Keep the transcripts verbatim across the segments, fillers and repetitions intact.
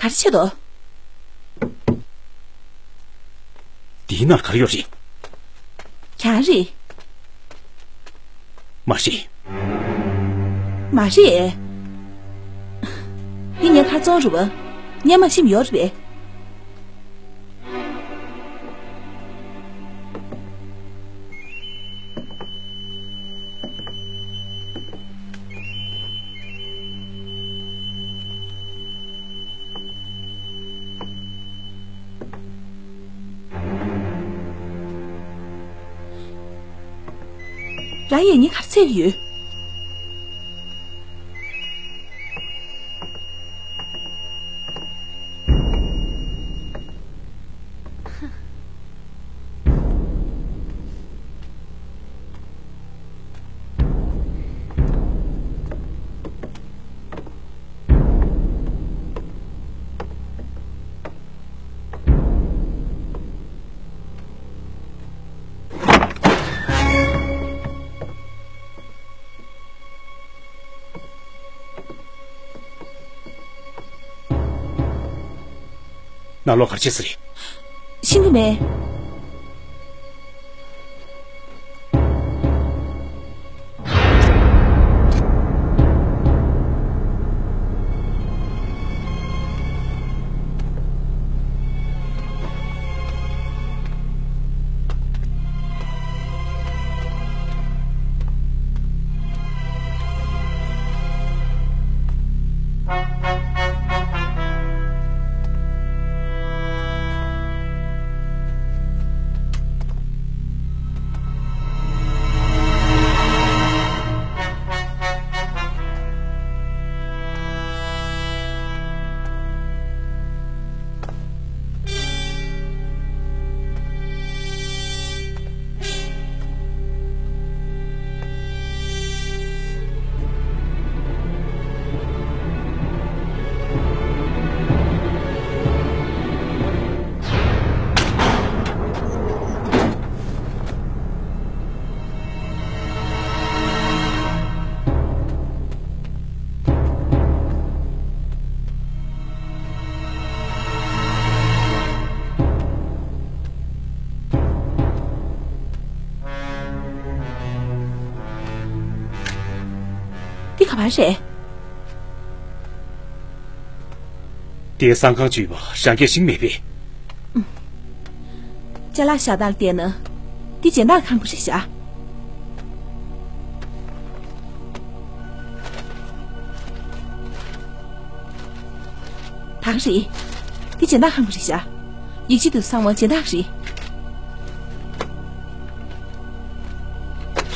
ག་རེ་བྱེད་དོ། འདིའི་ནང་ག་རེ་ཡོད་རེད། གྱང་རེད། མ་རེད། མ་རེད། འདི་ངའི་ཁ་བཙོང་རེད་པ། ངས་མ་ཤེས་ཡོད་རེད་པས། རང་ཡིན་ནའི་ག་རེ་འཚོལ་གྱི་ཡོད། ནང་ལོགས་ག་རེ་བྱེད་ས་རེད། ཤེས་ཀྱི་མེད། འདི་ག་པར་རེད། དེའི་གསང་ཁང་བཅུ་པ་རང་སྐད་ཤེས་མེད་པས། ཅ་ལག་བཞག་སྟངས་ལ་བལྟས་ན། འདི་སྦྱིན་བདག་ཁང་པ་རེད་ཤག་ད་ག་རེད། འདི་སྦྱིན་བདག་ཁང་པ་རེད་ཤག་ཡིག་ཆ་དེ་ཚོ་ཚང་མ་སྦྱིན་བདག་རེད།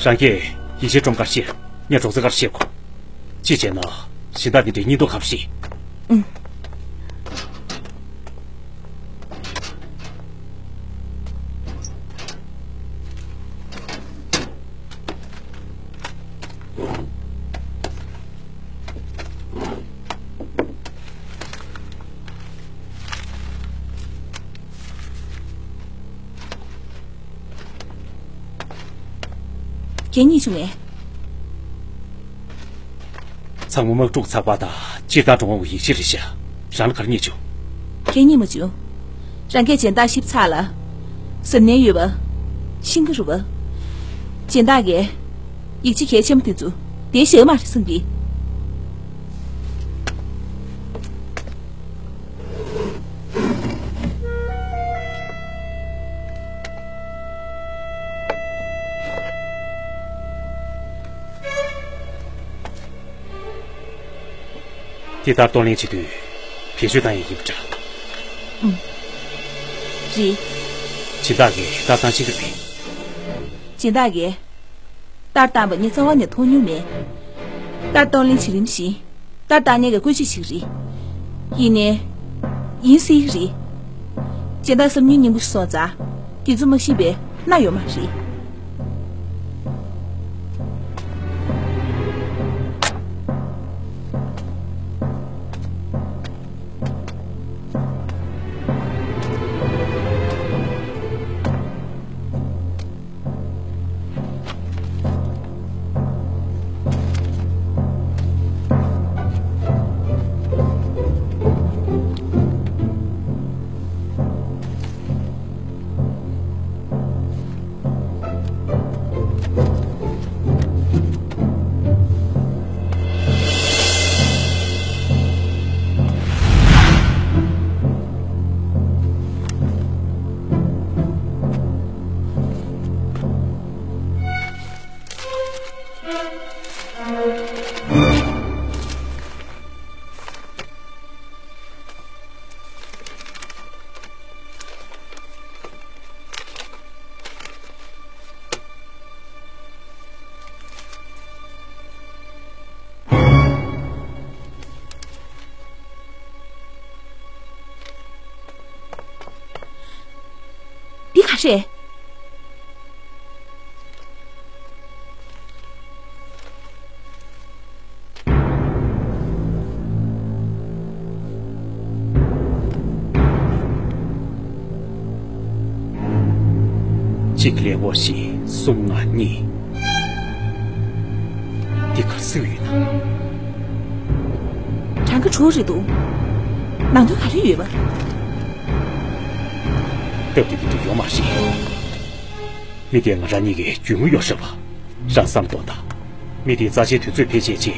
རང་སྐད་ཡིག་ཆའི་སྒྲོམ་ཁར་བཤད། ངས་སྒྲོག་རྩེ་ཁར་བཤད་དགོས། གཅིག་བྱས་ན་སྦྱིན་བདག་དེ་འདྲའི་སྙིང་སྟོབས་ག་པར་རེད། ཨུམ། གད་སྙིགས་བྱུང་ངས། ཚང་མ་དམག་འཁྲུག་ཚགས་པར་དང་སྤྱིར་བཏང་འགྲོ་འོང་གི་ཡིག་ཆ་རེད་ཤག་རང་ལ་ག་རེ་རྙེད་བྱུང་། གད་སྙིགས་མ་བྱུང་། རང་སྐད་སྦྱིན་བདག་ཞིབ་ཚགས་ལ། གཟབ་ནན་ཡོད་པ། ཤེས་ཀྱི་རེད་པ། སྦྱིན་བདག་གིས། ཡིག་ཆ་གལ་ཆེན་པོ་དེ་ཚོ་དེ་བཞག་མ་རེད་བསམ་གི། དེ་ལྟར་གཏོང་ལེན་བྱེད་དུས་བེད་སྤྱོད་བཏང་ཡས་ཡིན་པ་འདྲ། ཨུམ། རེད། སྦྱིན་བདག་གིས་ལྟར་བཏང་ཤེས་ཀྱི་རེད། སྦྱིན་བདག་གིས། རྟར་བཏང་བ་ངས་རྩ་བ་ནས་མཐོང་མྱོང་མེད། རྟར་གཏོང་ལེན་བྱེད་རིམ་བཞིན། རྟར་བཏང་མཁན་གྱི་བཀོལ་སྤྱོད་ཅིག་རེད། ཡིན་ནའི། ཡིན་སྲིད་ཀྱི་རེད། སྦྱིན་བདག་བསམ་ཉུང་སྙིང་པོ་ཞིག་སོང་ཙང་། དེ་ཚོ་མ་ཤེས་པའི་གནའ་ཡོད་མ་རེད། རེད། གཅིག་ཀླད་ཀོར་བཞི་གསུམ་ལྔ་གཉིས། འདི་ག་རེ་ཟེར་ཡོད་ན། གྲངས་ཀ་དྲུག་རེད་འདུག་ནང་དོན་ག་རེ་ཡོད་པ། སྟབས་བདེ་འདི་འདྲ་ཡོད་མ་རེད། མི་དེ་ང་རང་གཉིས་ཀའི་རྒྱུས་མངའ་ཡོད་ཤག་པ། རང་བསམ་གཏོང་དང་། མི་དེའི་རྩ་ཆེའི་དུས་ཚོད་ཕལ་ཆེར་ཅིག་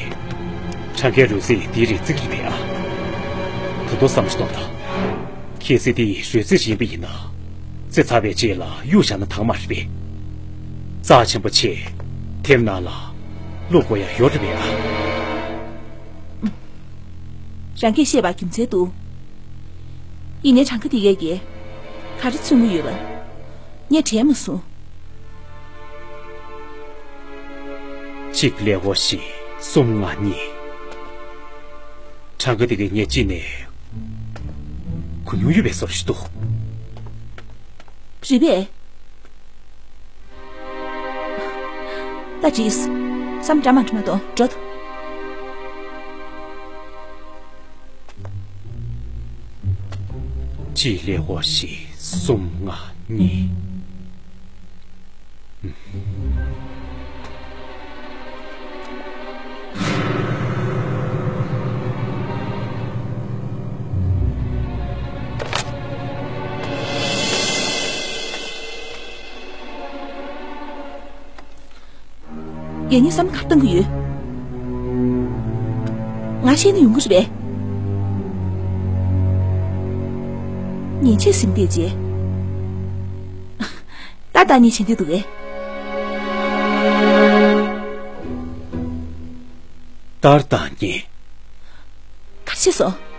གྲངས་ཀའི་རོལ་རྩེད་འདིའི་རིགས་བརྩི་གི་རེད་པས་ཨ། ད་དུང་བསམ་བློ་གཏོང་དང་། གལ་སྲིད་དེ་རོལ་རྩེད་ཅིག་ཡིན་པ་ཡིན་ན། རྩེད་ཚར་བའི་རྗེས་ལ་གཡུག་བཞག་ན་ཐང་མ་རེད་པས། རྩ་ཆེན་པོ་ཆེ། དེབ་ནང་ལ་བླུག་དགོས་ཡ་ཡོད་རེད་པས་ཨ། རང་གིས་བཤད་པ་རྒྱུ་མཚན་འདུག་ཡིན་ནའི་གྲངས་ཀ་འདི་གས་ཀྱིས་ག་རེ་མཚོན་གྱི་ཡོད་པ། ངས་དྲན་མ་སོང་། གཅིག་ཀླད་ཀོར་བཞི་གསུམ་ལྔ་གཉིས། གྲངས་ཀ་འདི་གས་ངས་ཅིག་ནས་གོ་མྱོང་ཡོད་པའི་བཟོ་ཞིག་འདུག་རེད་པས། ད་འགྲིགས། བསམ་འགྲམ་མ་འགྲོ་མ་གཏོང་འགྲོ་ཐུབ། གཅིག་ཀླད་ཀོར་བཞི་གསུམ་ལྔ་གཉིས། ཡང་ངས་བསམ་བློ་ག་རེ་གཏོང་གི་ཡོད། ང་ཤེས་ན་ཡོང་གི་རེད་པས། ཉེས་ཆད་ཟིན་བསྡད་རྗེས། ཏར་བཏང་མཁན་བྱེད་འདོད་འདུག་གས། ཏར་བཏང་མཁན། ག་རེ་བྱས་སོང་།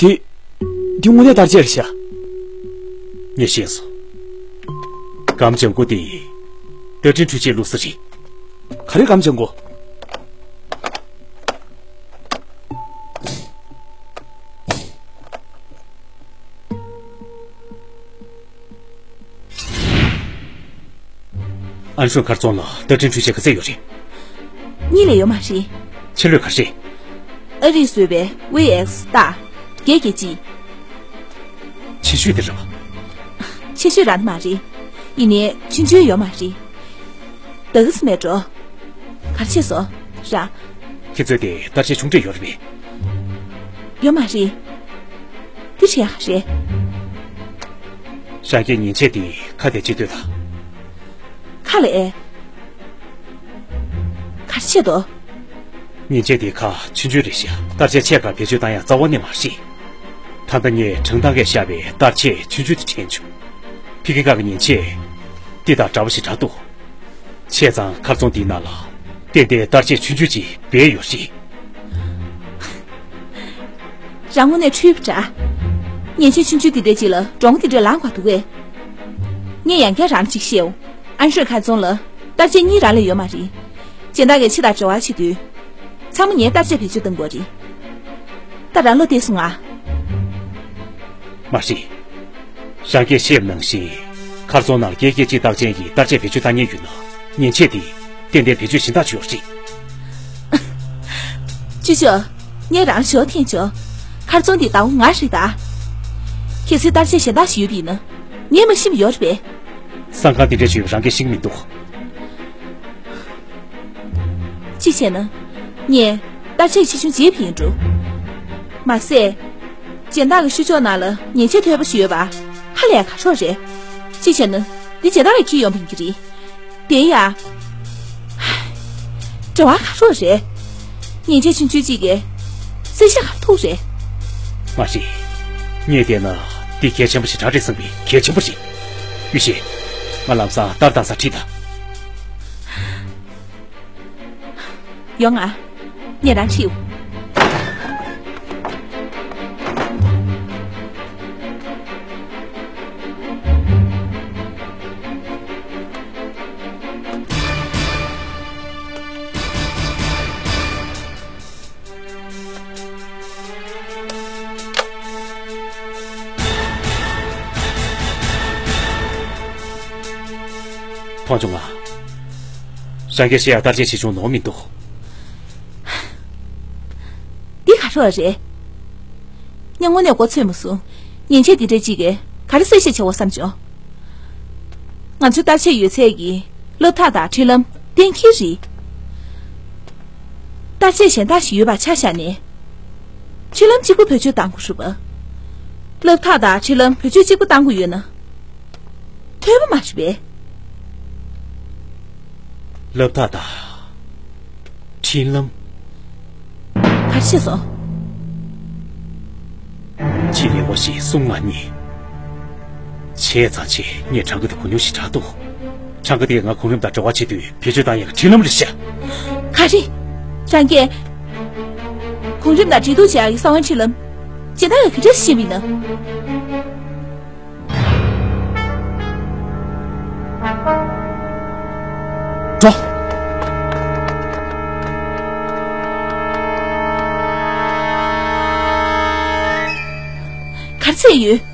དེ། འདི་དངོས་གནས་ཏར་ཆད་རེད་ཤག་ངས་ཤེས་སོང་། སྒམ་ལྗང་ཁུ་དེ་རྟ་མགྲིན་འཕྲུལ་ཆས་བླུགས་ས་རེད། ག་རེ་སྒམ་ལྗང་ཁུ། ཨན་ཧྲོས་མཁར་རྫོང་ལ་རྟ་མགྲིན་འཕྲུལ་ཆས་ག་ཚད་ཡོད་རེད། གཉིས་ལས་ཡོད་མ་རེད། ཆེ་ལོས་ག་རེ་རེད། ཨ་རིས་བཟོས་པའི་ཝེ་ཨེག་སི་སྟག་བརྒྱད་བརྒྱད་གཅིག་ཆེ་ཤོས་དེ་རེད་པ། ཆེ་ཤོས་རང་མ་རེད། ཡིན་ནའི་ཆུང་ཆུང་ཡོད་མ་རེད། ད་ག་ཚོད་ནས་འགྲོ། ག་རེ་བྱས་སོང་། ར། ཁྱེད་ཚོའི་དེ་ཏར་ཆད་ཆུང་གྲས་ཡོད་རེད་པས། ཡོད་མ་རེད། དེ་བྱས་ཡག་རེད། རང་གིས་ཉེས་ཆད་དེ་ཁ་གཏད་བྱེད་འདོད་ད། ཁ་ལས། ག་རེ་བྱེད་དོ། ཉེས་ཆད་དེ་ཁ་ཆུང་ཆུང་རེད་ཤག་ཏར་ཆད་ཆེ་ཁག་བེད་སྤྱོད་བཏང་ཡག་རྩ་བ་ནས་མ་རེད། ད་ལྟ་ངས་བྲང་ཐང་གིས་བཞག་པའི་ཏར་ཆད་ཆུང་ཆུང་དེ་དྲན་བྱུང་། ཕ་གི་ཁ་གི་ཉེས་ཆད། འདི་དང་འདྲ་བ་ཞིག་འདྲ་འདུག་བྱས་ཙང་མཁར་རྫོང་འདིའི་ནང་ལ་ཏན་ཏན་ཏར་ཆད་ཆུང་ཆུང་ཅིག་སྦས་ཡོད་རེད། རང་ངོ་ནས་འཁྲུལ་པ་འདྲ། ཉེས་ཆད་ཆུང་ཆུང་འདི་འདྲ་ཅིག་ལ་གྲོང་འདི་འདྲ་ལངས་དགོས་འདུག་གས། ངས་ཡང་བསྐྱར་རང་ལ་ཅིག་བཤད་འོང་། ཨན་ཧྲོས་མཁར་རྫོང་ལ་ཏར་ཆད་གཉིས་རང་ལས་ཡོད་མ་རེད། སྦྱིན་བདག་གིས་ཕྱི་དང་འབྲེལ་བ་བྱེད་དུས། ཚང་མ་ངས་ཏར་ཆད་བེད་སྤྱོད་གཏང་དགོས་རེད། ད་རང་བློ་གཏད་སོང་ང་། མ་རེད། རང་གིས་བཤད་པ་ནང་བཞིན། མཁར་རྫོང་ནང་བརྒྱད་བརྒྱད་གཅིག་རྟགས་ཅན་གྱི་ཏར་ཆད་བེད་སྤྱོད་བཏང་མཁན་ཡོད་ན། ཉེས་ཆད་དེ་ཏན་ཏན་བེད་སྤྱོད་གཞན་དག་བྱེད་ཡོད་རེད། ཅོ་ཅོ། ངས་རང་ཞོ་འཐེན་ཆོག་མཁར་རྫོང་འདི་ཟླ་བ་ང་རེད་ད། གལ་སྲིད་ཏར་ཆད་གཞན་དག་ཞིག་ཡོད་པ་ཡིན་ན། ངས་མ་ཤེས་པ་ཡོད་རེད་པས། སྲང་ཁང་དེ་འདྲ་ཞིག་ཡོད་པ་རང་གིས་ཤེས་ཀྱི་མི་འདུག་གཅིག་བྱས་ན། ངས་ཏར་ཆད་ཆེ་ཆུང་བརྗེས་པ་ཡིན་འགྲོ། མ་ཟད། སྦྱིན་བདག་གི་ཤུ་ཅོག་ནང་ལ་ཉེས་ཆད་ཐོལ་པ་ཞིག་ཡོད་པ། ཧ་ལས་ཡག་ག་རེ་རེད། གཅིག་བྱས་ན། འདི་སྦྱིན་བདག་གིས་འཁྱེར་ཡོང་བ་ཡིན་གྱི་རེད། དེ་ཡ། འབྲེལ་བ་ག་རེ་རེད། ཉེས་ཆད་ཆུང་ཆུང་གཅིག་གིས། བསད་ཤ་ག་ཐུག་རེད། མ་རེད། ངས་བལྟས་ན་འདི་གལ་ཆེན་པོ་ཞེ་དྲག་རེད་བསམ་པའི་གལ་ཆེན་པོ་རེད། ཡུས་ཤིན། ང་ལམ་སང་ཏར་བཏང་སར་ཁྲིད་དང་། ཡོང་ང་། ངེད་རང་ཁྲིད། ཕོན་ཆུང་ང་། རང་གིས་བཤད་ཡ་བརྟག་དཔྱད་བྱེད་བྱུང་ནོར་མི་འདུག་འདི་ག་རེ་རེད། ངས་དངོས་གནས་མགོ་ཚོས་མ་སོང་། མཉེན་ཆས་འདི་འདྲ་གཅིག་གིས་ག་རེ་གསལ་བཤད་བྱེད་འོ་བསམ་བྱུང་། ང་ཚོའི་བརྟག་དཔྱད་ཡོད་ཚད་ཀྱི་སློབ་ཐག་དང་འཕྲིན་ལམ་གཏན་འཁེལ་རེད། བརྟག་དཔྱད་གཞན་དག་ཞིག་ཡོད་པ་ཆ་བཞག་ནས། འཕྲིན་ལམ་གཅིག་པུ་བེད་སྤྱོད་གཏང་དགོས་རེད་པ། སློབ་ཐག་དང་འཕྲིན་ལམ་བེད་སྤྱོད་གཅིག་པུ་གཏང་དགོས་ཡོད་ན། ཐོས་པ་མ་རེད་པས། སློབ་ཐག་དང་། འཕྲིན་ལམ། ག་རེ་བྱས་སོང་། ཅི་ལེ་བ་ཞིག་གསུང་ང་གཉིས། བྱས་ཙང་ཆེ་ངས་གྲངས་ཀ་དེ་གོ་མྱོང་ཞིག་དྲག་འདུག་གྲངས་ཀ་དེ་ང་གོང་རིམ་དང་འབྲེལ་བ་བྱེད་དུས་བེད་སྤྱོད་བཏང་ཡག་འཕྲིན་ལམ་རེད་ཤག་ག་རེ། རང་གིས། གོང་རིམ་དང་འབྲེལ་གཏུག་བྱེད་ཡག་གི་གསང་བའི་འཕྲིན་ལམ། སྦྱིན་བདག་གིས་ག་འདྲ་ཤེས་པ་ཡིན་ན། འགྲོ། ག་རེ་བྱས་ཡོད།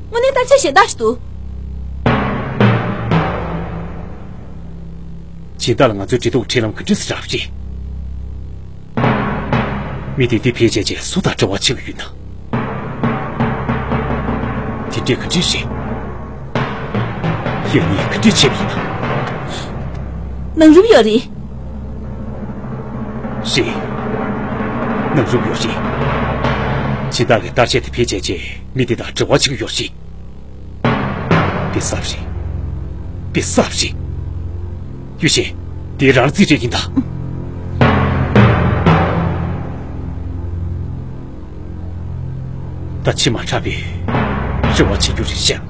དངོས་གནས་བརྟག་དཔྱད་གཞན་དག་ཞིག་འདུག་སྦྱིན་བདག་ལ་ང་ཚོའི་འབྲེལ་གཏུག་འཕྲིན་ལམ་ག་འདྲ་སེ་རག་པ་རེད། མི་དེ་འདི་ཕལ་ཆེར་ཅིག་སུ་དང་འབྲེལ་བ་ཆེ་བ་ཡོད་ན། དེ་འདྲས་ག་འདྲས་རེད། ཡང་སྙིང་ག་འདྲས་ཆེ་བ་ཡིན་ན། ནང་རུབ་ཡོད་རེད། རེད། ནང་རུབ་ཡོད་རེད། སྦྱིན་བདག་གི་བརྟག་དཔྱད་དེ་ཕལ་ཆེར་ཅིག་མི་དེ་དང་འབྲེལ་བ་ཆེ་བ་ཡོད་རེད། དཔེ་གསར་པ་རེད། དཔེ་གསར་པ་རེད། ཡུས་ཤིན། དེ་རང་རྩིས་རེད་ཡིན་ད། ད་ཕྱི་མ་དྲག་པའི་རེ་བ་བྱེད་རྒྱུ་རེད་ཤག་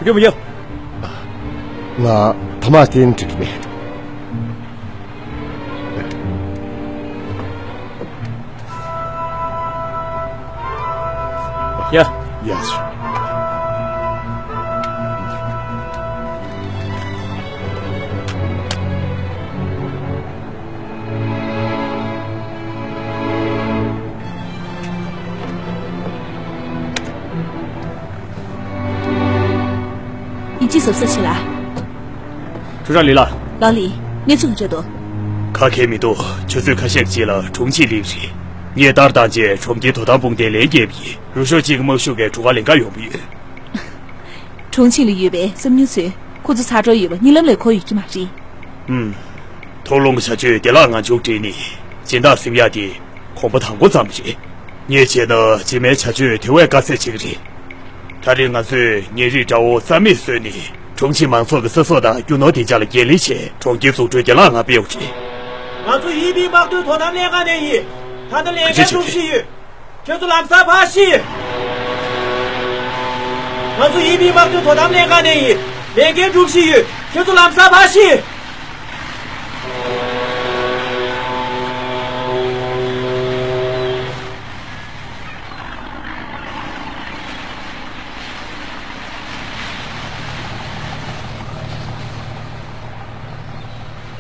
ཡོད་མི་ཡོད། ང་ཐ་མག་སྟེར་ནས་འགྲིག་གི་མེད། ཡ། ཡ། ཡིན་གཅིག་གཟབ་གཟབ་བྱེད་ལ། ཁྲུའུ་ཀྲང་ལི་ལགས། ལགས་ལགས། གནས་ཚུལ་ག་འདྲ་འདུག་ག་གེ་མི་འདུག་ཆུ་ཚོད་ཁ་ཤས་རྗེས་ལ་གྲོང་ཆིང་ལིའུ་རེད། ངས་ལྟ་བར་བཏང་རྗེས་གྲོང་ཁྱེར་དོ་དམ་དཔུང་སྡེར་ལན་བརྒྱབ་པ་ཡིན། རུ་ཤོག་གཅིག་གི་དམག་ཤུགས་ཀྱིས་གྲུ་ཁ་ལེན་ག་ཡོང་གི་ཡོད། གྲོང་ཆིང་ལ་ཡོད་པའི་གསང་ཉུལ་ཚོས་ཁོ་ཚོ་ཚ་དྲོད་ཡོད་པ་གཉིད་ལམ་ལས་གོ་ཡོད་ཀྱི་མ་རེད། ཨུམ། ཐོག་རླུང་གི་བྱ་སྤྱོད་བདེ་བླག་ངང་མཇུག་སྒྲིལ་ནས་སྦྱིན་བདག་ཟིན་ཡག་དེ་གོམ་པ་དང་པོ་ཙམ་རེད། ངས་བྱས་ན་རྗེས་མའི་བྱ་སྤྱོད་དེ་བས་དཀའ་ཚེགས་ཆེ་གི་རེད། ད་རེས་ང་ཚོས་ཉེ་རིགས་དགྲ་བོ་རྩ་མེད་བཟོས་ནས་གྲོང་ཁྱེར་མང་ཚོགས་ཀྱི་ས་སོགས་དང་རྒྱུ་ནོར་བདེ་འཇགས་ལ་འགན་ལེན་བྱས། གྲོང་ཁྱེར་འཛུགས་སྐྲུན་བདེ་བླག་ངང་སྤེལ་བ་རེད། ང་ཚོ་ཡི་པིའི་དམག་དོན་དོ་དམ་ལྷན་ཁང་ནས་ཡིན། ད་ལྟ་ལས་ཀ་སྒྲུབ་བཞིན་ཡོད། ཁྱོད་ཚོ་ལམ་སང་ཕར་ཤོག་ང་ཚོ་ཡིན་པའི་དམག་དོན་དོ་དམ་ལྷན་ཁང་ནས་ཡིན། ལས་འགན་སྒྲུབ་བཞིན་ཡོད། ཁྱེད་ཚོ་ལམ་སང་ཕར་ཤོག་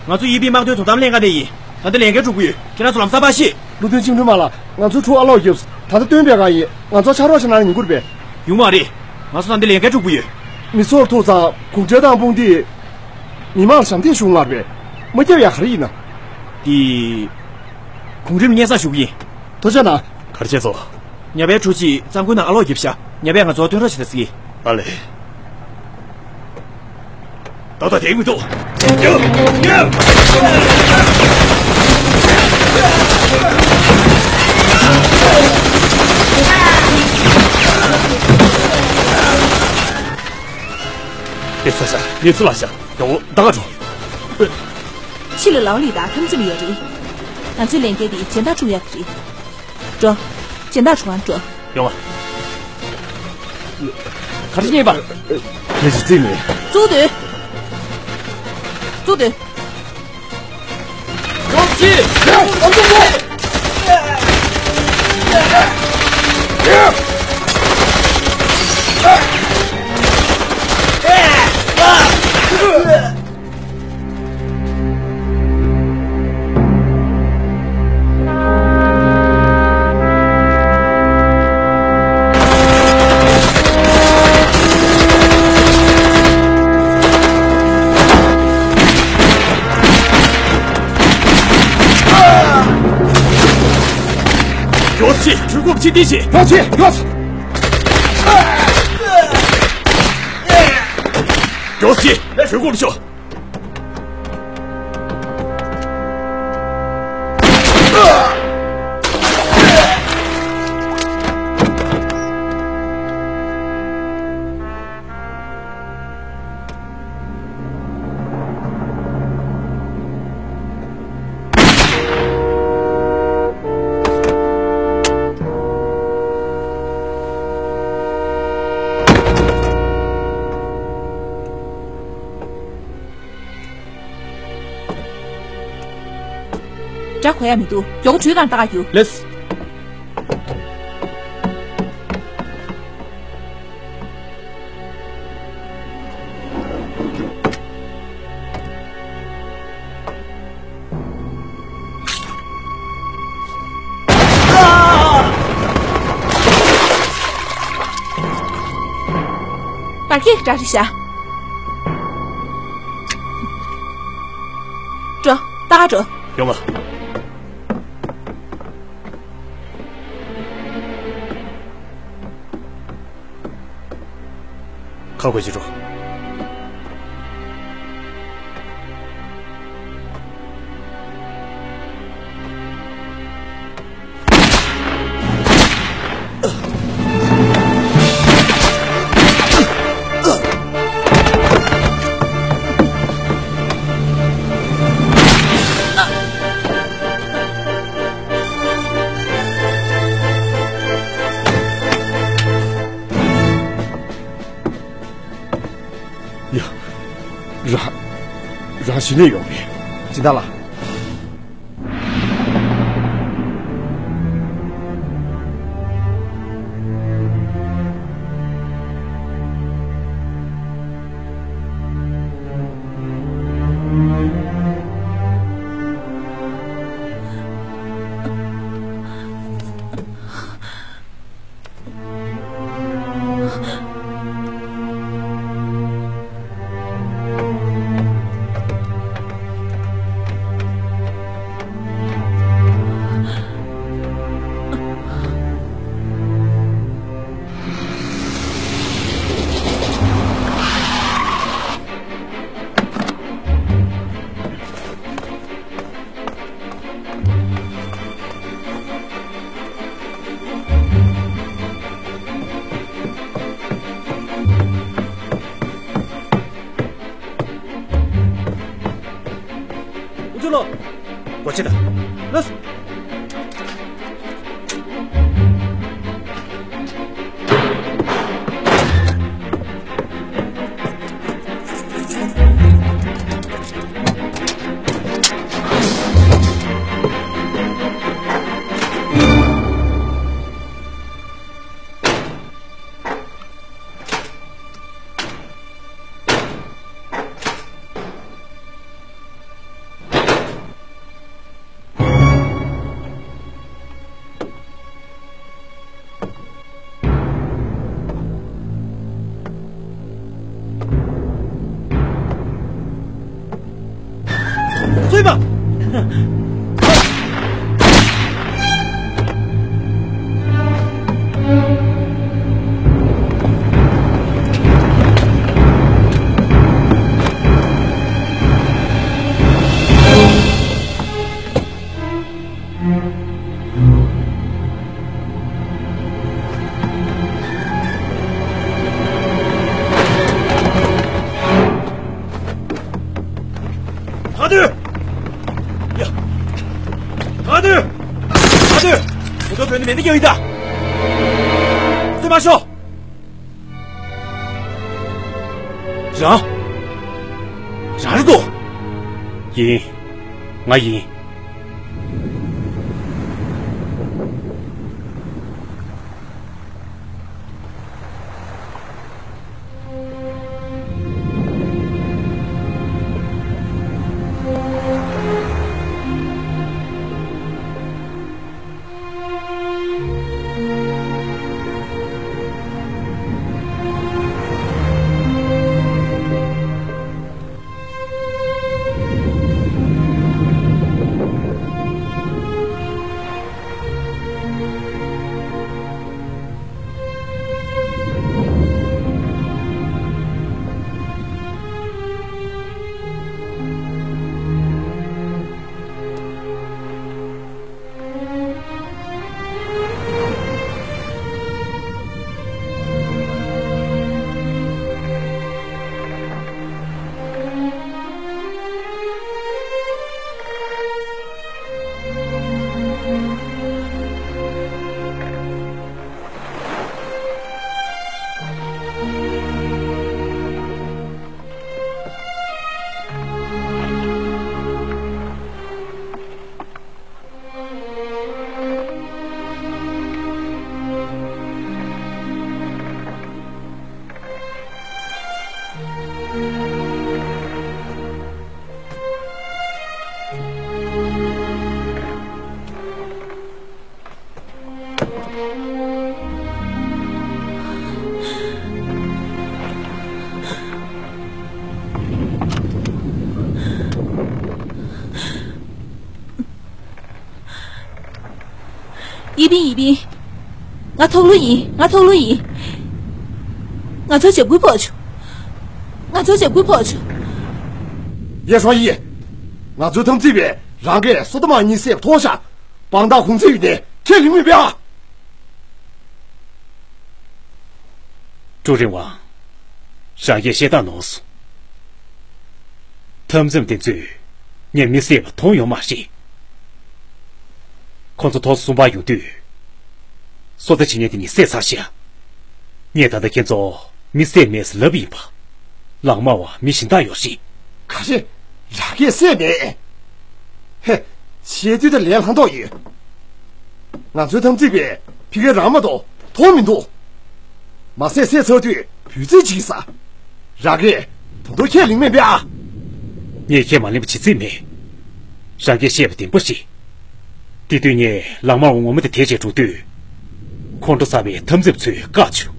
ང་ཚོ་ཡིན་པའི་དམག་དོན་དོ་དམ་ལྷན་ཁང་ནས་ཡིན། ད་ལྟ་ལས་འགན་སྒྲུབ་ཀྱི་ཡོད། ཁྱེད་རང་ཚོ་ལམ་སང་ཕར་ཤོག་བློ་མཐུན་ཆིང་ཁྲུན་མ་ལགས། ང་ཚོ་ཕྲུ་གུ་ཨ་ལོག་རྒྱབ། ད་ལྟ་སྟོན་པའི་སྒང་ཡིན། ང་ཚོ་ཕྱག་རོགས་བྱེད་གནང་ན་ཉན་དགོས་རེད་པས། ཡོང་མ་རེད། ང་ཚོ་ད་ལྟ་ལས་འགན་སྒྲུབ་ཀྱི་ཡོད། མི་ཚོགས་ཐུག་ཙང་གུང་ཁྲན་ཏང་དཔུང་སྡེས་མི་མང་ལ་ཞབས་འདེགས་ཞུ་གི་མ་རེད་པས། མ་རྒྱབ་ཡག་ག་རེ་ཡིན་ན། འདི། གོང་རིམ་སྙན་སེང་ཞུ་གི་ཡིན། ཐུགས་རྗེ་གནང་། ག་རེ་བྱས་སོང་། ཉ་པའི་ཕྲུ་གུ་གཅིག་གཙང་ཁུལ་ནང་ཨ་ལོག་བརྒྱབ་ཤག་ཉ་པས་ང་ཚོར་སྟོན་རོགས་བྱེད་ཟེར་གྱི། ཨ་ལས། ད་ལྟ་དེ་མི་འདུག་དེ་ཚོ་ཤ་ནི་ཚུ་ལ་ཤ་ཡོ་ད་ག་འགྲོ། ཕྱི་ལ་ལའོ་ལི་དང་ཁམས་ཚུལ་ཡོད་རེད། ང་ཚོའི་ལས་འགན་དེ་གཞན་དག་འཁྲུག་ཡག་གི་རེད། འགྲོ། གཞན་དག་འཁྲུག་ཁང་འགྲོ། ཡོང་བ། ག་རེ་ཉེས་པ། ཁྱེད་ཀྱིས་རྩིས་མེད། བཙུགས་སྡོད། བཙུགས་སྡོད། ཡོང་ཅི། ཨ་མདོ་མོ། ཡོ་ཆི། གྲོས་སྐོར་ཕྱི་འདི་བྱེད། ཡོ་ཆི། ཡོ་ཆི། ཡོ་ཆི། གྲོས་སྐོར་ཤོག་དགྲ་གོ་ཡ་མི་འདུག་མགྱོགས་པོ་གྲུའི་སྒང་ལྟ་ག་རྒྱུགས། ལགས། བར་གྱི་དགྲ་རེད་ཤག་འགྲོ། ལྟ་ག་འགྲོ། ཡོང་ང་། ཁ་དགོད་ཅིག་འགྲོ། ཡ། རང་། རང་གཞི་ནས་ཡོང་མེད། སྦྱིན་བདག་ལགས། ཨུ་ཚུགས་ལོ། སྒོ་ཕྱེ་དང་། ལགས་སོ། ཐ་དུ། ཡ། ཐ་དུ། ཐ་དུ། ཁོ་ཚོ་བོད་ནས་མེད་ན་ཀྱང་ཡིན་ད། སེམས་མ་ཤོག། རང་། རང་རེད་དོ། ཡིན། ང་ཡིན། ཡིན་པིན། ཡིན་པིན། ང་ཐོག་ལོ་ཡིན། ང་ཐོག་ལོ་ཡིན། ང་ཚོར་འཇབ་རྒོལ་ཕོག་བྱུང་། ང་ཚོར་འཇབ་རྒོལ་ཕོག་བྱུང་། ཡེ་ཧྲོ་ཡི། ང་ཚོའི་འཐབ་འཛིང་པས་རང་གིས་སོ་ཏ་མ་གཉིས་བསད་པ་མཐོང་ཤག། དཔང་རྟགས་གུང་ཚིགས་ཡོད་ནས་ཁས་ལེན་མི་འབད་ཨ། ཀྲུའུ་རིན་ཝང་། རང་གིས་བཤད་སྟངས་ནོར་སོང་། འཐབ་འཛིང་དེ་ཚོས་ངས་མི་བསད་པ་མཐོང་ཡོད་མ་རེད། ཁོ་ཚོ་ཐོག་གསུམ་པ་ཡོང་དུས། སོ་ཏ་བྱེད་མཁན་དེ་གཉིས་བསད་ཚར་ཤག། ངས་ད་ལྟ་ཁྱེད་ཚོ་མི་བསད་མེད་ཟེར་ལབ་ཡིན་པ། ལག་དམར་བ་མི་གཞན་དག་ཡོད་རེད། ག་རེ། རང་གིས་བསད་མེད། ཧེ། བཤད་དུས་ད་ལན་ལྷག་མདོག་ཡོད། ང་ཚོའི་འཐབ་འཛིང་པས་ཕ་གིར་རང་མ་གཏོགས་མཐོང་མི་འདུག། མ་བསད་བསད་ཚར་དུས་འབོད་ཚིག་ཅིག་ཟ། རང་གིས་ད་དུང་ཁས་ལེན་མི་འབད་ཨ། ངས་ཁས་མ་ལེན་པ་བྱེད་རྩིས་མེད། རང་གིས་བཤད་པ་བདེན་པ་རེད། དེ་དུས་ངས་ལག་དམར་བ་ངོ་མ་དེ་དེད་བྱས་འགྲོ་དུས། ཁོང་ཁྲོ་ཟ་བའི་འཐབ་འཛིང་པ་ཚོས་བཀག་བྱུང་།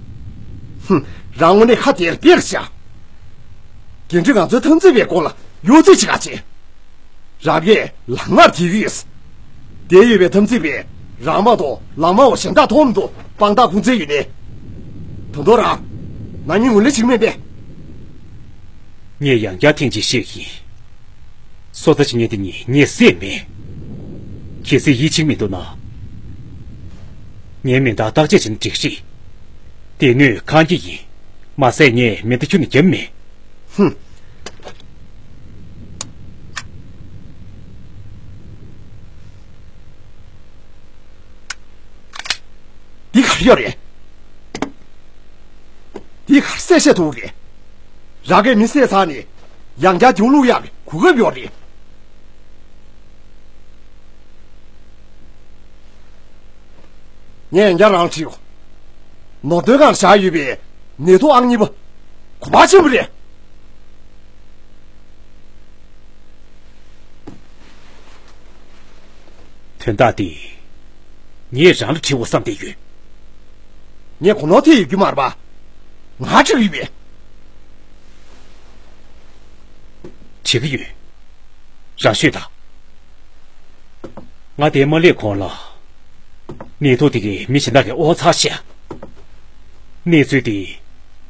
ཧུམ། རང་དངོས་གནས་ཁ་དལ་པེར་བཞག། འགན་འཁྲི་ང་ཚོའི་འཐབ་འཛིང་པའི་སྐོར་ལ་གཡོ་རྩིས་བྱེད་ག་བྱེད། རང་གིས་ལག་དམར་དེད་ཀྱི་ཡོད། དེ་ཡོད་པའི་འཐབ་འཛིང་པས་རང་མ་གཏོགས་ལག་དམར་བ་གཞན་དག་མཐོང་མི་འདུག། དཔང་རྟགས་གུང་ཚིགས་ཡོད་ནས། ད་དུང་རང་། ནང་མི་ངོས་ལེན་བྱེད་ཀྱི་མེད་པས། ངས་ཡང་བསྐྱར་ཐེངས་གཅིག་བཤད་ཀྱི་ཡིན། སོ་ཏ་བྱེད་མཁན་དེ་གཉིས་ངས་བསད་མེད། གལ་སྲིད་ཡིད་ཆེས་མི་འདུག་ན། ངའི་མེ་མདའ་བརྟག་དཔྱད་བྱས་ན་འགྲིག་རེད། སྡེ་སྣོད་ཁང་གི་ཡིན། མ་བསད་ངས་མེ་མདའ་ཁྱོན་ནས་བརྒྱབ་མེད། ཧུམ། འདི་ག་རེ་ཡོད་རེད། འདི་ག་རེ་གསལ་བཤད་ཐུབ་རེད། རང་གིས་མི་བསད་ཚར་ནས་ཡང་བསྐྱར་རྒྱུགས་བླུག་ཡག་གི་གོ་སྐབས་ཡོད་རེད། ངས་ཡང་བསྐྱར་རང་ལ་དྲིས་ཡོད། ནོར་དོན་སྒང་ལ་བཞག་ཡོད་པའི་ནད་ཐོག་ཨང་གཉིས་པ། གོ་འཕང་ཆེན་པོ་རེད། དོན་དག་འདི་ངས་རང་ལ་དྲི་བ་བསམ་བསྡད་ཡོད། ངས་གོ་ནོར་ཐེབས་ཡོད་རྒྱུ་མ་རེད་པ། ང་འཁྲིད་ཀྱི་ཡོད་པས། འཁྲིད་ཀྱི་ཡོད། རང་ཤོད་དང་ ང་དེ་མ་སླེབས་གོང་ལ། ནད་དུག་དེ་གིས་མི་གཞན་དག་གི་དབང་ཚར་ཤག་གནས་ཚུལ་དེ་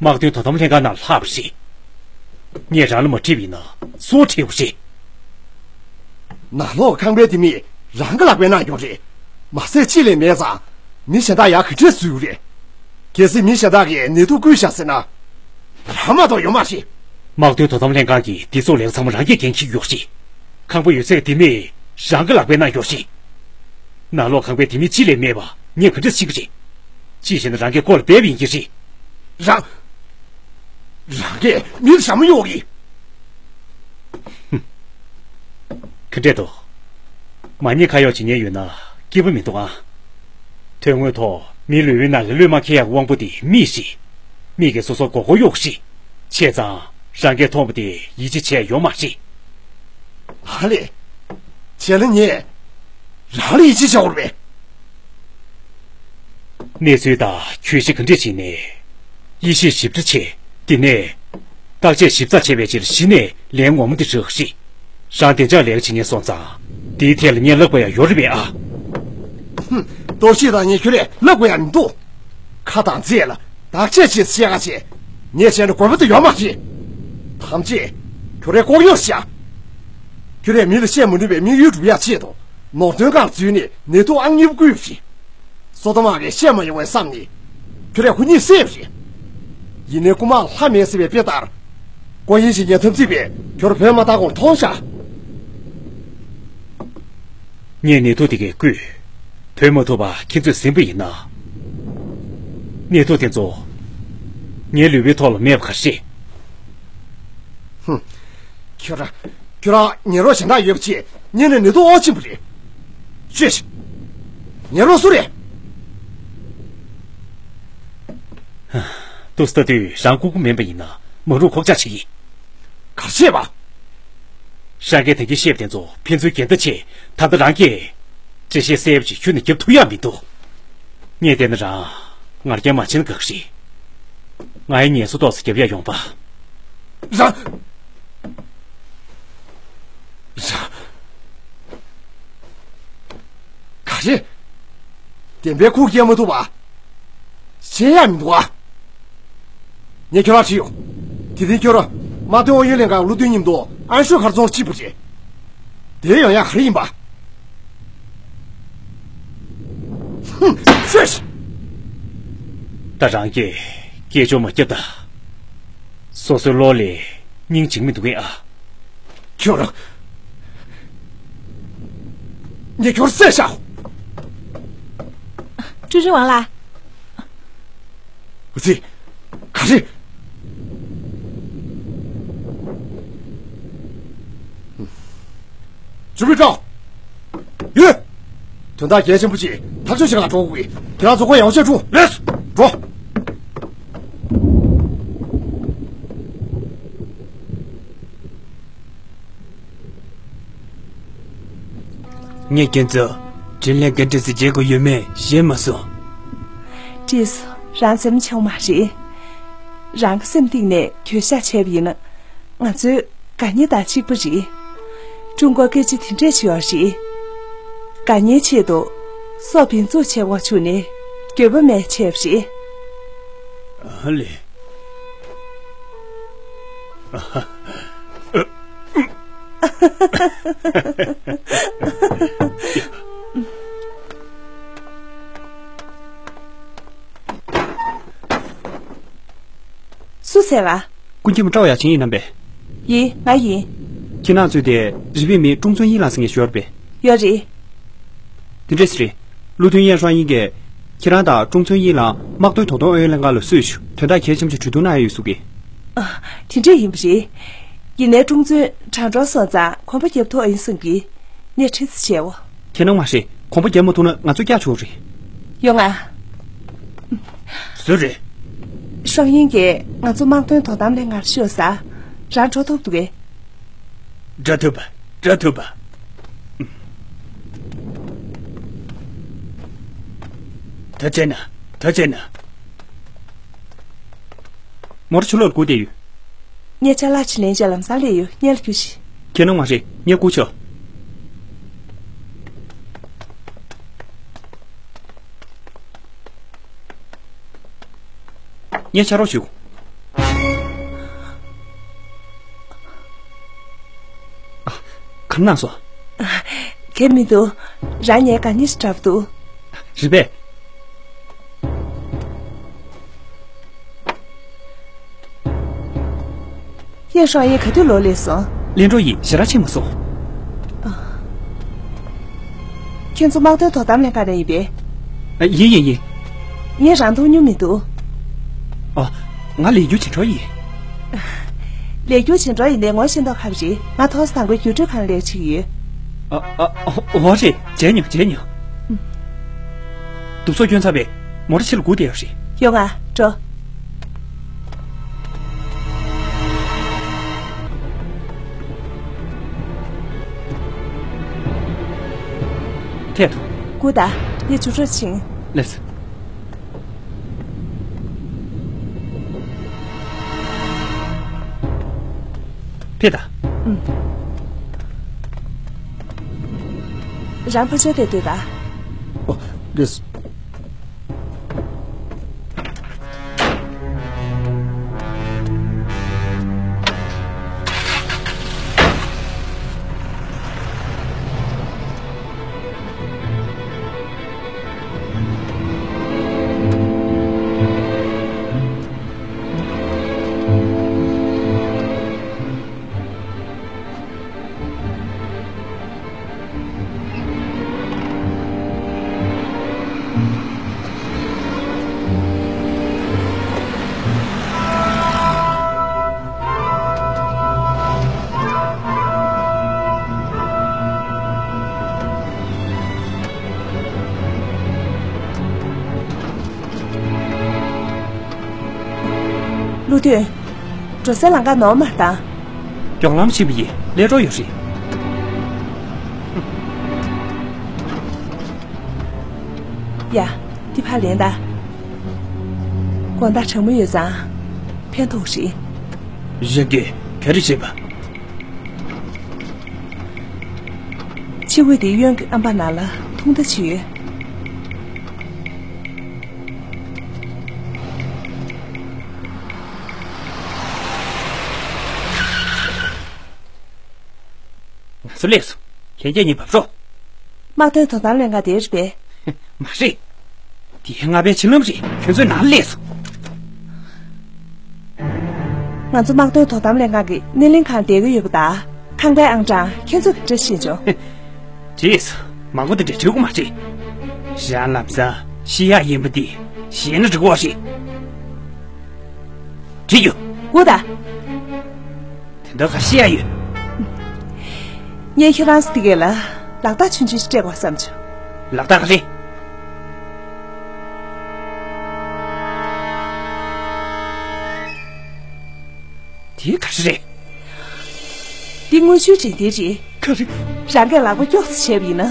དམག་དོན་དོ་དམ་ལྷན་ཁང་ནང་ལྷག་པ་རེད། ངས་རང་ལ་མ་དྲིས་པ་ཡིན་ན་སུར་དྲིས་པ་རེད། ནང་ལོགས་ཁང་པའི་དེ་མིག་རང་གི་ལག་པའི་ནང་ཡོད་རེད། མ་ཟད་གཅིག་ལས་མེད་ཙང་། མི་གཞན་དག་ཡར་ག་འདྲས་འཛུལ་རེད། གལ་སྲིད་མི་གཞན་དག་གིས་ནད་དུག་བསྐུས་བཞག་ཟེར་ན། རང་མ་གཏོགས་ཡོད་མ་རེད། དམག་དོན་དོ་དམ་ལྷན་ཁང་གི་སྡེ་ཚོགས་ལས་ཚང་མ་རང་གིས་འགན་འཁྱེར་ཡོད་རེད། ཁང་པ་ཡོད་ཚད་དེ་མིག་རང་གི་ལག་པའི་ནང་ཡོད་རེད། ནང་ལོགས་ཁང་པའི་དེ་མིག་གཅིག་ལས་མེད་པ་ངས་ག་འདྲས་ཤེས་ཀྱི་རེད། གཅིག་བྱས་ན་རང་གིས་ཁོ་ལ་སྦས་པ་ཡིན་གྱི་རེད། རང་། རང་གིས་མི་ལ་ཞྭ་མོ་གཡོག་གི། ག་འདྲས་འདུག་མ་ཉེས་ཁ་གཡོག་བྱེད་མཁན་ཡོད་ན་སྐྱིད་པོ་མི་འདུག་ཨ། དོན་དངོས་ཐོག་མིའི་ལུས་པོའི་ནང་གི་གློད་མ་ཁེལ་ཡག་གི་དབང་པོ་དེ་མིག་རེད། མིག་གིས་སོ་སོར་མགོ་སྐོར་གཡོག་རེད། བྱས་ཙང་རང་གིས་མཐོང་བ་དེ་ཡིད་ཆེས་བྱས་ཡོད་མ་རེད། ཨ་ལས། བྱས་ན་ངས་རང་ལ་ཡིད་ཆེས་བྱ་བར་བས། གནས་ཚུལ་དང་གྱོད་གཞི་ག་འདྲས་བྱས་ནས་དབྱེ་ཞིབ་ཞིབ་ཕྲ་བྱས། དེ་ནས་བརྟག་དཔྱད་ཞིབ་ཚགས་བྱས་པའི་ཕྱིར་གཞི་ནས་ལན་ངོ་མ་འདི་རག་རེད། རང་བདེ་འཇགས་ལས་ཀ་བྱེད་མཁན་སོང་ཙང་དེའི་ཐད་ལ་ངས་ལབ་དགོས་ཡག་ཡོད་རེད་པས་ཨ། ཧུམ། གཏོར་བཤིག་དང་ཉེས་ཁྱོད་རས་ལབ་དགོས་ཡག་མི་འདུག་ཁ་དང་རྩེ་ལ་བརྟག་དཔྱད་བྱེད་ཟེར་བཤད་ག་བྱེད། ངས་བཤད་ན་དགོས་པ་དེ་ཡོད་མ་རེད། ཐམས་ཅད་ཁྱོད་རས་ལྐོག་གཡོ་བྱ། ཁྱོད་རས་མི་ལ་བཤད་མ་ནུས་པའི་དམིགས་ཡུལ་སྒྲུབ་ཡག་ཆེད་དུ་ནོར་དོན་ཁང་འཛུལ་ནས་ནད་དུག་ཨང་གཉིས་པ་བསྐུས་པ་རེད། སོ་ཏ་དམག་གིས་བཤད་མ་ཡོང་བས་བསམ་ནས། ཁྱོད་རས་ཁོ་གཉིས་བསད་པ་རེད། ཡིན་ནའི་རྐུ་མ་ལྷ་མེད་ཟེར་བའི་དཔེ་ལྟར། ཀོ་ཡིན་ཞིག་ཉན་ཐབས་རྩིས་པས་ཁྱོད་བོད་མ་བཏང་གོང་མཐོང་ཤག་ངས་ནད་དུག་དེ་གས་བསྐུས། བོད་མ་ཐུབ་པ་ཁྱེད་ཚོས་ཟིན་པ་ཡིན་ན། ནད་དུག་དེ་ཚོ་ངའི་ལུས་པོའི་ཐོག་ལ་མེད་པ་ག་རེ། ཧུམ། ཁྱོད་རང་། ཁྱོད་རང་ཉན་རོགས་གཞན་དག་ཡོད་པ་ཅིག་ཉན་ནས་ནད་དུག་དབང་ཕྱིན་པ་རེད། ཤོད་ཤིག་ཉན་རོགས་སུ་རེད། ཏུ་སྟ་དུས་རང་ལྐུགས་པ་མིན་པ་ཡིན་ན་མ་རུ་ཁོག་ཅག་ཞིག་ཡིན། གར་བྱེད་པ། ཧྲ་གེ་དེ་གི་ཤེབ་དེ་ཚོ་ཕན་ཚུན་འགལ་ཟླ་ཆེ། ད་ལྟ་རང་གིས་འགྲེལ་བཤད་གསལ་པོ་ཅིག་ཁྱོན་ནས་རྒྱབ་ཐུབ་ཡག་མི་འདུག་ངས་བལྟས་ན་རང་ངར་སྐད་མ་བྱེད་ན་དགའ་གི་རེད། ང་ཡི་ངལ་གསོ་ཏོག་ཙམ་རྒྱབ་ཡག་ཡོང་པ། རང་། རང་། ག་རེ། བདེན་པའི་ཁུག་སྐྱེལ་མ་ཐུབ་པ། བཤད་ཡག་མི་འདུག་ཨ། ངས་ཁྱོད་རང་ཁྲིད་ཡོང་། དེ་རིང་ཁྱོད་རང་དམག་དོན་ཨུ་ཡོན་ལྷན་ཁང་བློ་མཐུན་མཉམ་དུ་ཨན་ཤོ་མཁར་རྫོང་ལ་ཁྲིད་པ་རེད། དེ་ཡོང་ཡག་ག་རེ་ཡིན་པ། ཧུམ། ཤོད། ད་རང་གིས་སྐད་ཅོར་མ་བརྒྱབ་ད། སོ་སོའི་བློ་ལ་སྙིང་རྗེ་མི་འདུག་གས་ཨ། ཁྱོད་རང་། ངས་ཁྱོད་བསད་བཞག་ཀྲུའུ་ཅུན་ཝང་ལགས། ཨུ་ཙི། ག་རེ། ཇུ་མི་ཀྲོའུ། ཡོད། དོན་དག་གལ་ཆེན་པོ་ཅིག་ཐག་གཅོད་བྱེད་ག་འགྲོ་དགོས་ཀྱི། ཁྱེད་རང་ཚོ་ཁོ་ཡག་པོ་བྱས་འགྲོ། ལགས་སོ། འགྲོ། ངས་ཁྱེད་ཚོ་དྲིན་ལན་ག་འདྲ་ཞིག་འཇལ་དགོས་ཡོད་མེད་ཤེས་མ་སོང་། ཀྲིས། རང་འཛེམ་ཆུང་མ་རེད། རང་གི་སེམས་གཏིང་ནས་གྱོད་བཤགས་བྱས་པ་ཡིན་ན། ང་ཚོའི་དགའ་ཉེ་དང་གཅིག་པ་རེད། ཀྲུང་གོར་སྐད་ཆ་དེ་འདྲས་བྱས་པ་རེད། དགའ་ཉེའི་ཆེད་དུ་སྲོག་བེམ་ཚུགས་བྱས་པ་བྱུང་ནས་འགྱོད་པ་མེད་བྱས་པ་རེད། ཨ་ལེ། སུ་ཟེར་བ། ཀུན་མཁྱེན་མོ་ཀྲའོ་ཡ་ཆིང་ཡིན་ནམ་པས། ཡིན། ང་ཡིན། ཁྱེད་རང་ཚོའི་དེ་རི་པིན་མི་ཀྲུང་ཚུན་ཡིན་ལགས་ཟེར་མཁན་ཞིག་ཡོད་རེད་པས། ཡོད་རེད། དེ་འདྲས་རེད། བློ་མཐུན་ཡན་ཧྲང་ཡིན་གྱིས། ཁྱེད་རང་དང་ཀྲུང་ཚུན་ཡིན་ལགས་དམག་དོན་དོ་དམ་ཨུ་ཡོན་ལྷན་ཁང་ལ་གསོལ་ཞུ། དོན་དག་གལ་ཆེན་པོ་ཞིག་གྲོས་བསྡུར་གནང་ཡ་ཡོད་གསུང་གི། ཨ། དེ་འདྲས་ཡིན་པ་རེད། ཡིན་ནའི་ཀྲུང་ཚུན་གྲང་འགྲོ་སོང་ཙང་གོམ་པ་རྒྱབ་ཐུབ་ཨ་ཡིན་བསམ་གི། ངས་ཁྲིད་ས་བྱས་འོ། ཁྱེད་རང་མ་ཤེས། གོམ་པ་རྒྱབ་མ་ཐུབ་ན་ང་ཚོ་སྐྱག་ཆོག་རེད། ཡོང་ང་། སུ་རེད། ཧྲང་ཡིན་གྱིས་ང་ཚོ་དམག་དོན་དོ་དམ་ལས་ངར་ཤོད་ས། རང་འགྲོ་ཐུབ་འདུག་གས། འགྲོ་ཐུབ་པ། འགྲོ་ཐུབ་པ། ད་བྱས་ན། ད་བྱས་ན། མོར་ཆུ་ལོག་སྒུག་བསྡད་ཡོད། ངས་ཅ་ལག་ཕྱིར་ལེན་བྱས་ལམ་སང་སླེབས་ཡོད། སྔོན་ལ་རྒྱུགས་ཤིག་ཁྱེད་རང་མ་རེད། ངས་སྒུག་ཆོག་ངས་ཕྱག་རོགས་ཞུ། ཨ། ག་རེ་གནང་སོང་། གལ་མི་འདུག་རང་ངའི་དགའ་ཉེ་ཞིག་འདྲ་པོ་འདུག་རེད་པས། ཡེ་ཧྲོང་ཡེ་ག་དུས་ལོག་སླེབས་སོང་། ལན་ཀྲོའུ་ཡི་ཞེ་དྲག་ཕྱིན་མ་སོང་། ཁྱེད་ཚོ་དམག་དོན་དོ་དམ་ལྷན་ཁང་ནས་ཡིན་པས། ཡིན་ཡིན་ཡིན། ངས་རང་མཐོང་མྱོང་མི་འདུག་ཨ། ང་ལས་འཁྱུར་བྱེད་འགྲོ་ཡིན། ལས་འཁྱུར་བྱེད་འགྲོ་ཡིན་པས་ངོ་ཤེས་མདོག་ཁ་པོ་རེད། ང་ཐོག་ས་དང་པོའི་རྒྱུགས་སྤྲོད་ཁང་ལ་ལས་བྱེད་ཀྱི་ཡོད། ཨ་ཨ་ཨ། འོ་རེད། མཇལ་མྱོང་མཇལ་མྱོང་། དུག་སོགས་བསྐྱོན་ཚར་བས་མོ་ཊ་ཕྱི་ལ་སྒུག་བསྡད་ཡོད་རེད། ཡོང་ང་འགྲོ། ཐད་དུ། སྒུག་ད། ངས་ཇུས་འགོད་ཕྱིན། ལགས་སོ། ཕེབས་དང་། ཨུམ། རང་ཕར་ཕྱོགས་དེར་སྡོད་དང་། ཨོ། ལགས་སོ། ཀླུ་སྟོན། འགྲོ་སའི་ལམ་ཁ་ནོར་མ་བཏང་། མགྱོགས་ལམ་ཞིག་པ་ཡིས་སླེབས་འགྲོ་ཡོད་རེད། ཡ། འདི་ཕར་ལེན་ད། དགོང་དག་གྲང་མོ་ཡོད་ཙང་། ཕན་ཐོགས་རེད། གཞན་གྱིས་ག་རེ་བྱེད་པ། ཕྱི་དབུས་དེའི་གཡོན་གྱི་ཨམ་བག་ནང་ལ་ཐུང་མདའ་ཅིག་ཡོད། ང་ཚོ་སླེབས་སོང་། ལྷན་རྒྱས་གཉིས་བབས་རོགས། དམག་དོན་དོ་དམ་ལྷན་ཁང་དེར་པས། མ་རེད། འདི་ལྔ་པའི་བྱིན་རླབས་རེད། ཁྱོད་ཚོའི་ནང་སླེབས་སོང་། ང་ཚོ་དམག་དོན་དོ་དམ་ལྷན་ཁང་གི་སྣེ་ལེན་ཁང་བསྡད་ཀྱི་ཡོད་པ་དང་། ཁང་པའི་ཨང་གྲངས་ཁྱེད་ཚོ་གི་འདྲ་ཤེས་བྱུང་། བྲིས། མང་པོ་དེ་འདྲ་བྲིས་དགོས་མ་རེད། ཞང་ལམ་སང་ཤི་ཡག་ཡིན་པ་འདི་ཤེས་ན་འགྲིག་གི་རེད། བྲིས་རྒྱུ། སྒུག་ད། དེ་འདྲ་ག་ཤེས་ཡག་ཡོད། ངས་ཁྱེད་རང་ཚོ་དེ་གས་ལ་ལག་རྟགས་ཆུང་ཆུང་ཞིག་སྤྲད་དགོས་བསམ་བྱུང་། ལག་རྟགས་ག་རེ། དེ་ག་རེ་རེད། འདི་དངུལ་ཆུའི་འགྲན་བསྡུར་རེད། ག་རེ། རང་གིས་ལག་པ་ཀྱོག་ཙམ་བྱས་པ་ཡིན་ན།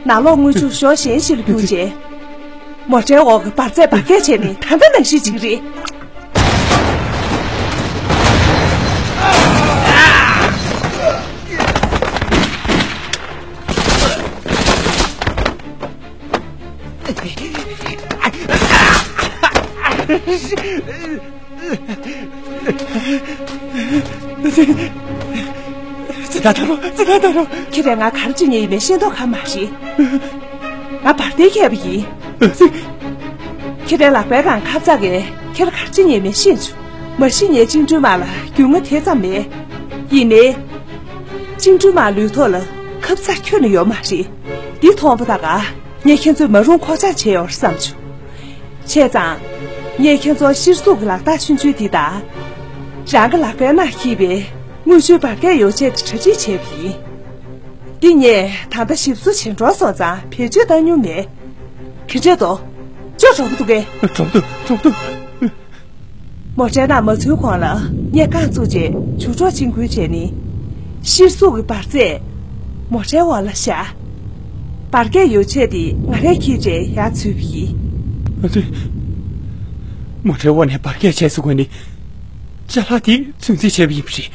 ནང་ལོགས་དངུལ་ཆུ་གཞོང་གཞན་ཞིག་ལ་བསྐྱུར་རྗེས། མོ་ཊའི་འོག་གི་འབར་རྫས་འབར་གས་བྱས་ནས་ད་ལྟ་ནང་བཞིན་བྱེད་ཀྱི་རེད། ཙི་ད་ད་རོ། ཙི་ད་ད་རོ། ཁྱེད་རང་ང་ག་རེ་བྱེད་མཁན་ཡིན་མིན་ཤེས་མདོག་ཁ་མ་རེད། ང་འབར་མདེལ་འཁྱེར་བ་ཡིན། ཁྱེད་རང་ལག་པའི་སྒང་ཁབ་ཚག་གིས་ཁྱེད་རང་ག་རེ་བྱེད་མཁན་ཡིན་མིན་ཤེས་བྱུང་། མ་གཞི་ངས་བཅིངས་འགྲོལ་དམག་ལ་རྒྱུས་མངའ་དེ་ཙམ་མེད། ཡིན་ནའི། བཅིངས་འགྲོལ་དམག་ལུས་ཐོག་ལ་ཁབ་ཚག་ཁྱོན་ནས་ཡོད་མ་རེད། འདི་མཐོང་པ་ད་ག་ངས་ཁྱེད་ཚོའི་མ་རུངས་ཁོག་ཆག་བྱས་ཡོད་རེད་བསམ་བྱུང་། བྱས་ཙང་། ངས་ཁྱེད་ཚོར་གཤེར་གཟུགས་ཀྱི་ལག་རྟགས་ཆུང་ཆུང་འདི་དང་། རང་གི་ལག་པའི་ནང་འཁྱེར་བའི་དངུལ་ཆུའི་འབར་གས་ཡོ་བྱད་དེ་གྲ་སྒྲིག་བྱས་པ་ཡིན། འདི་ངས་ད་ལྟ་ཞིབ་བཟོ་བྱེད་འགྲོ་སོང་ཙང་བེད་སྤྱོད་བཏང་མྱོང་མེད། ག་འདྲས་འདུག་ཅོ་གྲོགས་པོ་འདུག་གས། གྲོགས་འདུག་གྲོགས་འདུག་མོ་ཊའི་ནང་མ་ཚུད་གོང་ལ་ངས་རྐང་བཙུགས་རྗེས་མཇུག་སྒྲོག་བཅིངས་འགུལ་བྱས་ནས། གཤེར་གཟུགས་ཀྱི་འབར་རྫས་མོ་ཊའི་འོག་ལ་བཞག་འབར་གས་ཡོ་བྱད་དེ་ང་རས་འཁྱེར་རྗེས་ཡར་འཛུལ་བ་ཡིན། ཨ་ཙི། མོ་ཊའི་འོག་ནས་འབར་གས་བྱས་སུ་འགོས་ནས་ཅ་ལག་དེ་ཚོད་འཛིན་བྱས་པ་ཡིན་པ་རེད།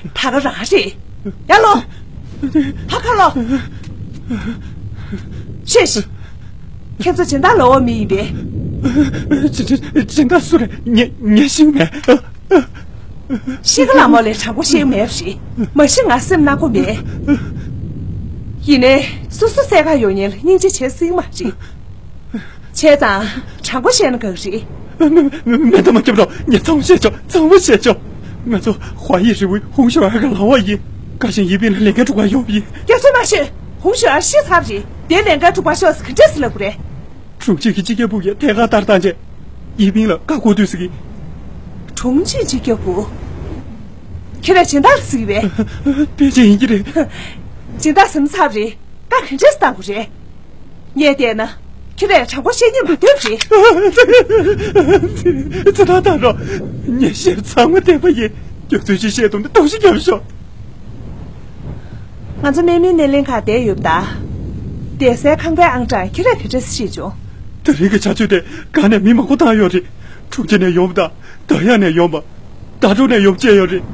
ད་ག་རང་རེད། ཡར་ལོངས། ཕར་ཁ་ལོག་ཤེས་ཤིག་ཁྱེད་ཚོ་སྦྱིན་བདག་ལོག་འོང་མི་ཡིན་པས། སྦྱིན་སྦྱིན་སྦྱིན་བདག་སུ་རེད། ངས་ངས་ཤེས་མེད། ཤི་ཀ་ལ་མོ་ལས་དྲང་པོ་བཤད་མེད་པ་རེད། མ་གཞི་ང་སེམས་ནག་པོ་མེད། ཡིན་ནའི་སོ་སོ་སེམས་ཁ་ཡོང་མཁན་ལ་སྙིང་རྗེ་བྱེད་སྲིད་མ་རེད། བྱས་ཙང་དྲང་པོ་བཤད་ན་དགའ་གི་རེད། མེ་མེ་མེ་མེ་མདའ་མ་རྒྱབ་རོགས། ངས་ཚང་མ་བཤད་ཆོག་ཚང་མ་བཤད་ཆོག་ང་ཚོ་ཧྭ་ཡི་རི་བོའི་ཧུང་ཞོ་ཨར་གྱི་ལག་འོག་ཡིན། བཀའ་བཞིན་ཡི་པིན་ལ་ལས་འགན་སྒྲུབ་གར་ཡོང་བ་ཡིན། སྐྱབས་བཅོལ་མ་ཤོད། ཧུང་ཞོ་ཨར་ཤི་ཚར་རེད། དེ་ལས་འགན་སྒྲུབ་པར་ཤོག་ཟེར་ག་འདྲས་སེ་ལབ་དགོས་རེད། དྲུང་ཆེ་གི་སྤྱི་ཁྱབ་པུའུ་ཡིས་ཐད་ཀར་ལྟ་སྟངས་བྱས། ཡི་པིན་ལ་བཀའ་བསྒོ་དུས་ཟེར་གི། དྲུང་ཆེ་སྤྱི་ཁྱབ་པུའུ། ཁྱེད་རང་སྦྱིན་བདག་ལ་ཟེར་གི་བས། དཔེ་ཅན་ཡིན་གྱི་རེད། སྦྱིན་བདག་ཟེར་ན་ཚར་རེད། བཀའ་ག་འདྲས་སེ་བཏང་དགོས་རེད། ངས་བལྟས་ན། ཁྱེད་རང་དྲང་པོ་བཤད་སྙིང་མ་འདོད་པ་རེད། ཚེ་ཐར་ཐར་རོགས། ངས་བཤད་ཚང་མ་བདེན་པ་ཡིན། རྒྱུ་མཚན་ཅིག་བཤད་ཐུབ་ན་གཏོང་ཞིབ་རྒྱབ་ཤོག་ང་ཚོ་དམག་མིའི་སྣེ་ལེན་ཁག་བསྡད་ཡོད་པ་ད། བསྡད་སའི་ཁང་པའི་ཨང་གྲངས་ཁྱེད་རང་ག་འདྲས་ཤེས་བྱུང་། དེ་རིང་གི་བྱ་སྤྱོད་དེ་གང་ནས་མི་མང་པོ་བཏང་ཡོད་རེད། དྲུང་ཆེ་ནས་ཡོང་བ་དང་། དར་ཡག་ནས་ཡོང་བ། དར་ཀྲོའུ་ནས་ཡོང་བ་བཅས་ཡོད་རེད།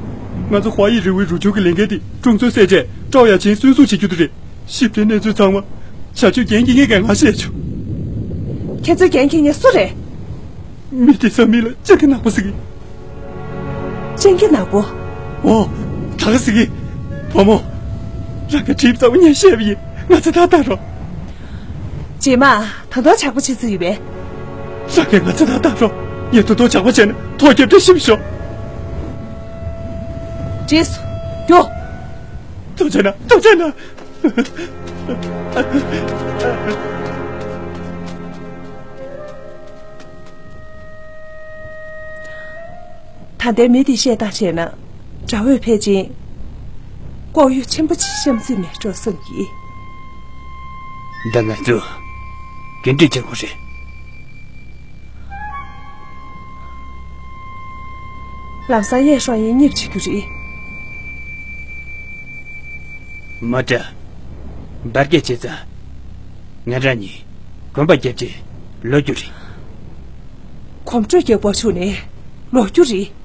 ང་ཚོ་ཧྭ་ཡི་རི་བོའི་རུ་ཆུང་གི་ལས་འགན་དེ་ཀྲུང་ཚོའི་སྲས་བཅས་ཀྲོའུ་ཡ་ཆིན་སུན་སུ་བྱེད་རྒྱུ་དེ་རེད། ཞིབ་ཕྲའི་གནས་ཚུལ་ཚང་མ་བྱ་སྤྱོད་འགན་འཁྱེར་མཁན་གྱིས་ང་བཤད་ཆོག་ཁྱེད་ཚོའི་འགན་འཁྱེར་མཁན་སུ་རེད། མི་དེ་ས་མིང་ལ་སྤྱང་ཀི་ནག་པོ་ཟེར་གི། སྤྱང་ཀི་ནག་པོ། འོ། ད་ག་ཟེར་གི། བུ་མོ། རང་གི་གྲིབ་ཙམ་ངས་བཤད་པ་ཡིན། ང་ཚོ་ད་ལྟ་རོ། རྗེས་མ། ད་དུང་ཇག་པ་བྱེད་རྩིས་ཡོད་པས། རང་གིས་ང་ཚོ་ད་ལྟ་རོ། ངས་ད་དུང་ཇག་པ་བྱས་ན་ཐོ་རྒྱབ་བྲལ་ཤི་མི་ཤོག་རྗེས་སུ། རྒྱུགས། ཐུགས་རྗེ་གནང་། ཐུགས་རྗེ་གནང་། ད་ལྟའི་མི་དེ་བཤད་སྟངས་བྱས་ན། དགྲ་བོས་ཕལ་ཆེར་ལྐོག་གཡོ་ཆེན་པོ་ཅིག་བཤམས་རྩིས་མེད་འགྲོ་བསམ་གྱི། ད་ང་ཚོ་ག་འདྲ་བྱེད་དགོས་རེད། ལམ་སང་གཡས་ཤོག་གཡོན་གཉིས་བྱེད་རྒྱུ་རེད། མ་དྲ། འབར་གས་བྱས་ཙང་། ང་རང་གཉིས་གོམ་པ་བརྒྱབ་བྱས་ལོག་རྒྱུ་རེད། གོམ་བགྲོད་རྒྱག་པར་ཞུགས་ནས་ལོག་རྒྱུ་རེད།